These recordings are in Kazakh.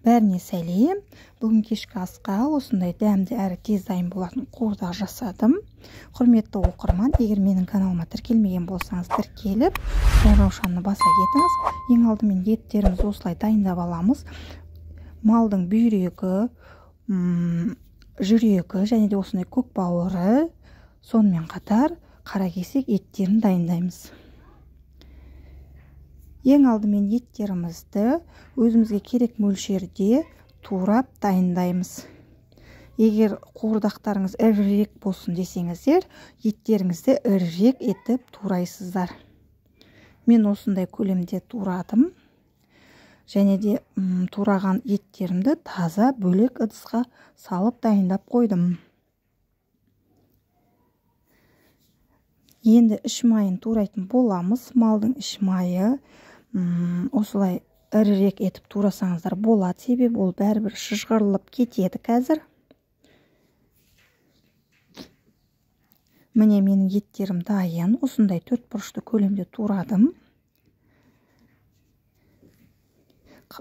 Бәріне сәлем. Бүгін кешкі асқа осындай дәмді әрі тез дайын болатын қуырдақ жасадым. Құрметті оқырман, егер менің каналыма тіркелмеген болсаңыз, тіркеліп, қоңыраушаны баса кетіңіз. Ең алдымен еттерімізді осылай дайындап аламыз. Малдың бүйрегі, жүрегі және де осындай көк бауыры, сонымен қатар қаракесек еттерін дайындаймыз. Ең алдымен еттерімізді өзімізге керек мөлшерде турап дайындаймыз. Егер қуырдақтарыңыз ірірек болсын десеңіздер, еттеріңізді ірірек етіп турайсыздар. Мен осындай көлемде турадым. Және де тураған еттерімді таза бөлек ыдысқа салып дайындап қойдым. Енді іш майын турайтын боламыз. Малдың іш майы осылай ірірек етіп турасаңыздар болады, себебі ол бәрібір шыжғырылып кетеді қазір. Міне менің еттерім дайын. Осындай төрт бұрышты көлемде турадым.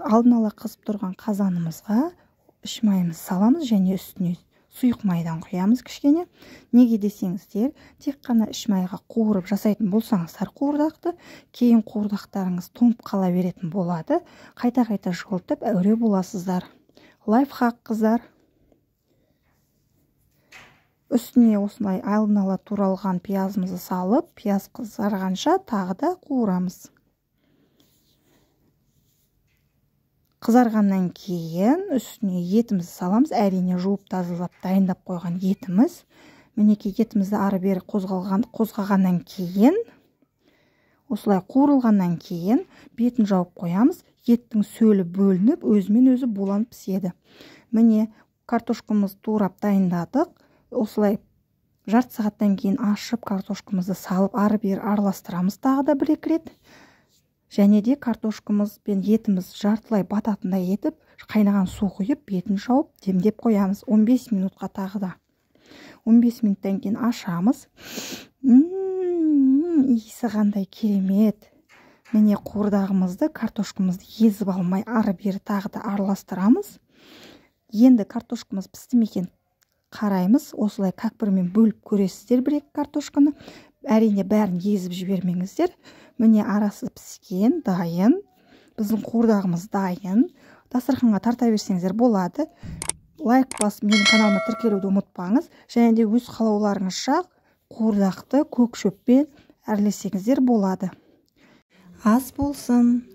Алдын ала қызып тұрған қазанымызға іш майымызды саламыз және үстіне сұйық майдан құямыз кішкене. Неге десеңіздер, тек қана іш майға қуырып жасайтын болсаңыздар қуырдақты, кейін қуырдақтарыңыз тоңып қала беретін болады. Қайта-қайта жылытып әуре боласыздар. Лайфхак, қыздар. Үстіне осылай алдын ала туралған пиязымызды салып, пияз қызарғанша тағы да қуырамыз. Қызарғаннан кейін үстіне етімізді саламыз. Әрине жуып тазалап дайындап қойған етіміз. Мінекей етімізді ары бері қозғағаннан кейін, осылай қуырылғаннан кейін бетін жауып қоямыз. Еттің сөлі бөлініп, өзімен өзі буланып піседі. Міне картошкамызды турап дайындадық. Осылай жарты сағаттан кейін ашып картошкамызды салып ары бері араластырамыз тағы да бір-екі рет. Және де картошкамыз бен етіміз жартылай бататындай етіп, қайнаған су құйып, бетін жауып, демдеп қоямыз. 15 минутқа тағы да. 15 минуттан кейін ашамыз. Иісі қандай керемет. Міне қуырдағымызды, картошкамызды езіп алмай ары бері тағы да араластырамыз. Енді картошкамыз пісті ме екен қараймыз. Осылай кәкпірмен бөліп көресіздер бір-екі картошканы. Әрине бәрін езіп жібермеңіздер. Міне арасы піскен, дайын. Біздің қуырдағымыз дайын. Дастарханға тарта берсеңіздер болады. Лайк басып менің каналыма тіркелуді ұмытпаңыз. Және де өз қалауларыңызша қуырдақты көк шөппен әрлесеңіздер болады. Ас болсын.